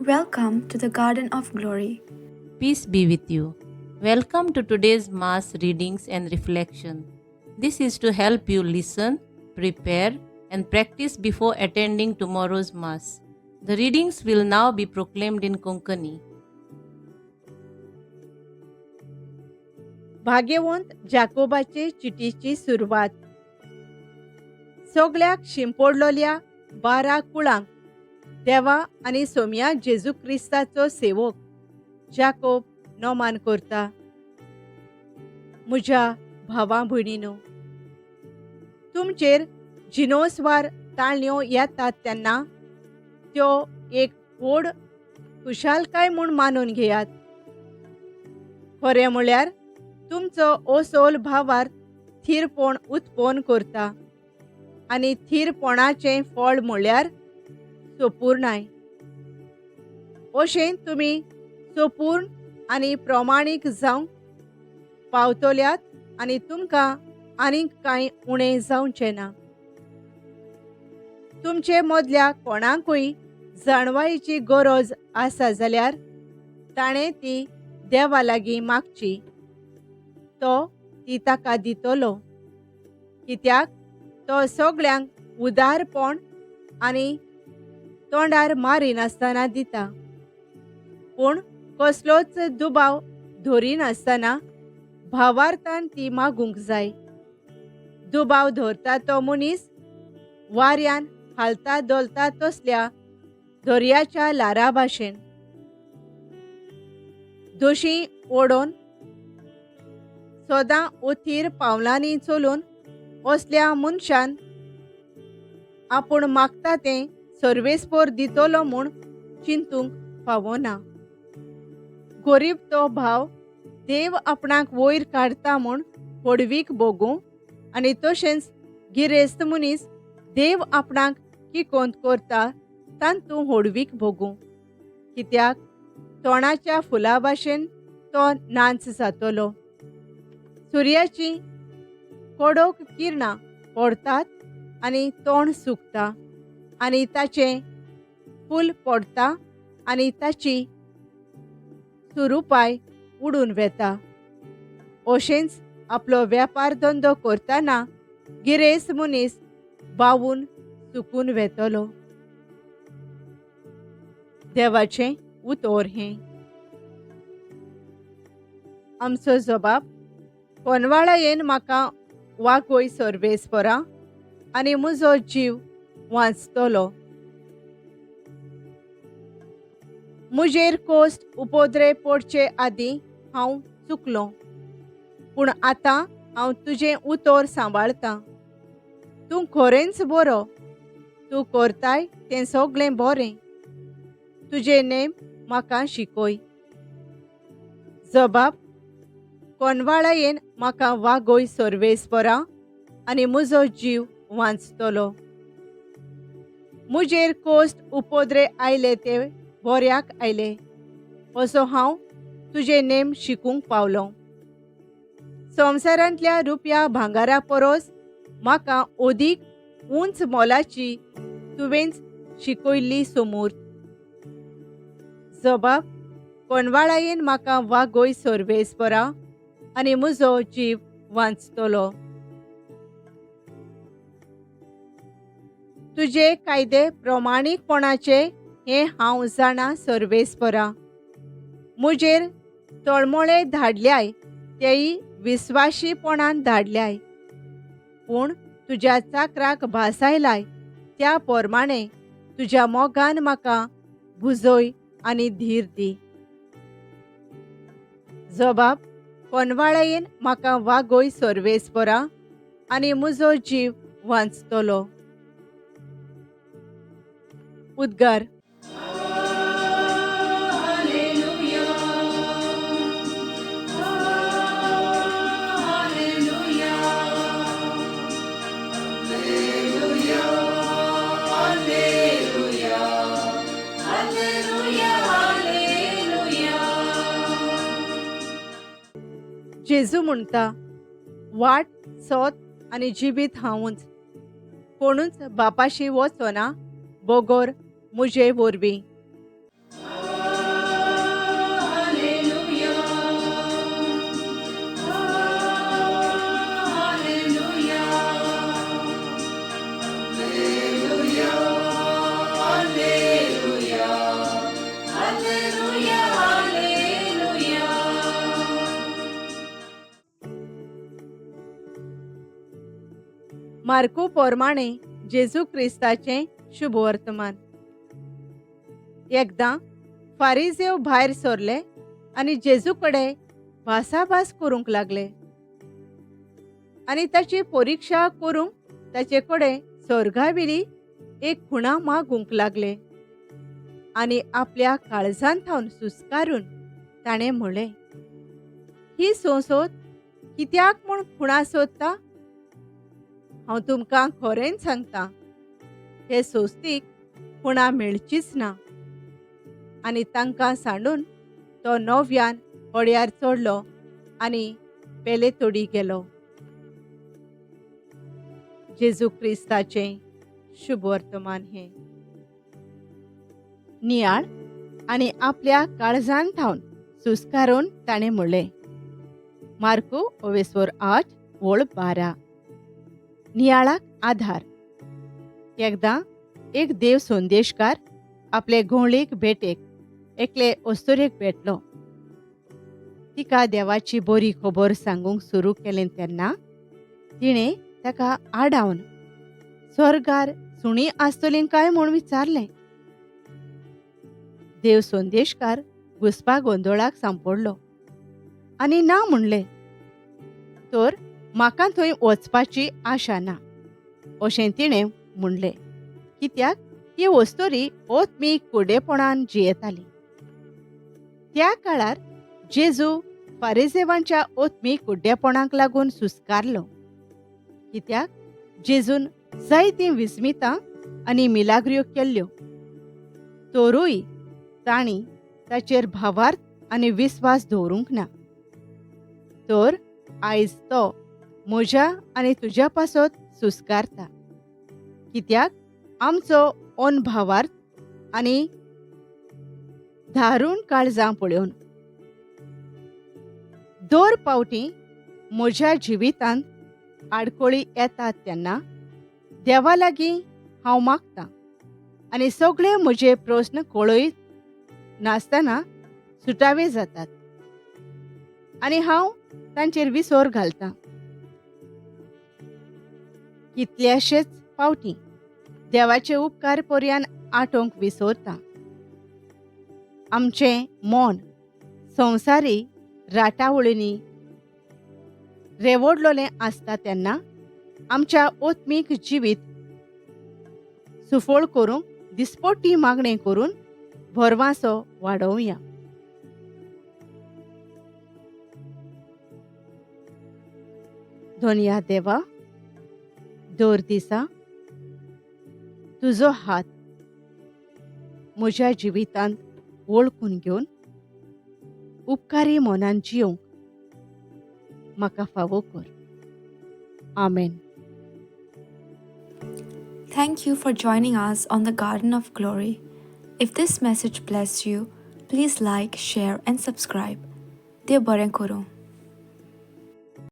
Welcome to the Garden of Glory. Peace be with you. Welcome to today's Mass readings and reflection. This is to help you listen, prepare, and practice before attending tomorrow's Mass. The readings will now be proclaimed in Konkani. भाग्यवंत जाकोबाचे चिटीची सुरवात. सगळ्याक शिंपडलोल्या 12 कुळांक देवा आनी सोमया जेजू क्रिस्ताचो सेवक जाकोब नोमान करता. म्हज्या भावा भयणीनो, तुमचेर जिनोसवार ताळण्यो येतात तेन्ना त्यो एक व्हड खुशालकाय म्हूण मानून घेयात. खरें म्हळ्यार तुमचो ओसोल भावार थीरपण उत्पन्न करता आनी थीरपणाचें फळ म्हळ्यार सोपूर्णाय. अशें तुमी सोपूर्ण आनी प्रमाणीक जावंक पावतल्यात आनी तुमकां आनीक कांय उणें जावचें ना. तुमचे मदल्या कोणाकूय जाणवायेची गरज आसा जाल्यार ताणें ती देवा लागीं मागची, तो ती ताका दितलो. कित्याक तो सगळ्यांक उदारपण आनी तोंडार मारिनासतना दिता, पूण कसलोच दुबाव धरिनासतना भावार्थान ती मागूंक जाय. दुबाव धरता तो मनीस वाऱ्यान हालता धोलता तसल्या दर्याच्या ल्हारा भाशेन दोशी ओडून सदां ओथीर पावलांनी चलून असल्या मनशान आपूण मागता तें सर्वेस्पोर दितलो म्हूण चिंतूंक फावना. गरीब तो भाव देव आपणाक वयर काडटा म्हूण व्हडवीक भोगूं आनी तशेंच गिरेस्त मनीस देव आपणाक किकोंत करता तांतूं व्हडवीक भोगूं. कित्याक तोंडाच्या फुलां भाशेन तो नाच जातलो. सुर्याची कडक किरणां पडतात आनी तोंड सुकता आनी ताचें फूल पडटा आनी ताची सुरुपाय उडून वेता. अशेंच आपलो वेपार धंदो करतना गिरेस्त मनीस बावून सुकून वेतलो. देवाचें उतर हें. आमचो जबाब कोनवाळायेन म्हाका वागय सर्वेस्परा आनी म्हजो जीव वांचतलो. म्हजेर कोश्ट उपद्रे पडचे आदीं हांव चुकलो, पूण आतां हांव तुजें उतर सांबाळतां. तूं खरेंच बरो, तूं करताय तें सगळें बरें. तुजें नेम म्हाका शिकय. जबाब कोनवाळायेन म्हाका वागय सर्वेस्परा आनी म्हजो जीव वांचतलो. म्हजेर कोश्ट उपद्रे आयले ते बऱ्याक आयले, असो हांव तुजे नेम शिकूंक पावलो. संवसारांतल्या रुपया भांगरा परस म्हाका अदीक उंच मोलाची तुवेंच शिकयल्ली समूर्त. जबाब कोनवाळायेन म्हाका वागय सर्वेस्परा आनी म्हजो जीव वांचतलो. तुजे कायदे प्रमाणीकपणाचे हें हांव जाणा सर्वेस्परा. म्हजेर तळमळे धाडल्याय तेय विस्वाशीपणान धाडल्याय, पूण तुज्या चाकराक भासायलाय त्या प्रमाणे तुज्या मोगान म्हाका भुजय आनी धीर दी. जबाब कोनवाळायेन म्हाका वागय सर्वेस्परा आनी म्हजो जीव वांचतलो. उद्गार. जेजू म्हणटा, वाट सोत आनी जिबीत हांवूच, कोणूच बापाशी वचना बगर म्हजे वरवीं. मार्कू पोरमाणे जेजू क्रिस्ताचें शुभवर्तमान. एकदां फारिजेव भायर सरले आनी जेजू कडेन भासाभास करूंक लागले आनी ताची परिक्षा करूंक ताचे कडेन स्वर्गावेली एक खुणा मागूंक लागले आनी आपल्या काळजांत थावन सुस्कारून ताणें म्हणलें, ही सोंसोत कित्याक म्हूण खुणा सोदता? हांव तुमकां खरेंच सांगता, हे सोस्तीक खुणा मेळचीच ना. आनी तांकां सांडून तो नव्यान होड्यार चडलो आनी पेले तोडी गेलो. जेजू क्रिस्ताचें शुभवर्तमान हें. नियाळ आनी आपल्या काळजान थावन सुस्कारून ताणें म्हणलें. मार्कू ओवेस्वर 8 ओळ 12. नियाळाक आधार. एकदां एक देव संदेशकार आपले घोंवळीक भेटेक एकले अस्तुरेक भेटलो. तिका देवाची बरी खबर सांगूंक सुरू केलें तेन्ना तिणें ताका आडावन स्वर्गार सुणी आसतली काय म्हूण विचारलें. देव संदेशकार घुसपा गोंदोळाक सांपडलो आनी ना म्हणलें, तर म्हाका थंय वचपाची आशा ना अशें तिणें म्हणलें, कित्याक ही वस्तुरी ओतमीक कुडेपणान जियेताली. त्या काळार जेजू फारिजेवांच्या ओतमीक कुड्डेपणाक लागून सुस्कारलो, कित्याक जेजून जायतीं विस्मितां आनी मिलाग्र्यो केल्ल्यो, तरूय तांणी ताचेर भावार्थ आनी विस्वास दवरूंक ना. तर आयज तो म्हज्या आनी तुज्या पासत सुस्कारता, कित्याक आमचो ओन भावार्थ आनी धारून काळजां पळोवन. दर पावटी म्हज्या जिवितांत आडखळी येतात तेन्ना देवा लागीं हांव मागतां आनी सगळे म्हजे प्रस्न कळयत नासतना सुटावे जातात आनी हांव तांचेर विसर घालतां. कितल्याशेच पावटी देवाचे उपकार पर्यान आटोवंक विसरता. आमचें मन संवसारी राटावळींनी रेवडलोलें आसता तेन्ना आमच्या ओत्मीक जिवीत सुफळ करूंक दिसपट्टी मागणें करून भरवासो वाडोवया. धोनया देवा, दर दिसा तुजो हात म्हज्या जिवितांत वळखून घेवन उपकारी मनान जियोंक म्हाका फावो कर. आमेन. Thank you for joining us on the Garden of Glory. If this message blessed you, please like, share, and subscribe. देव बरें करूं.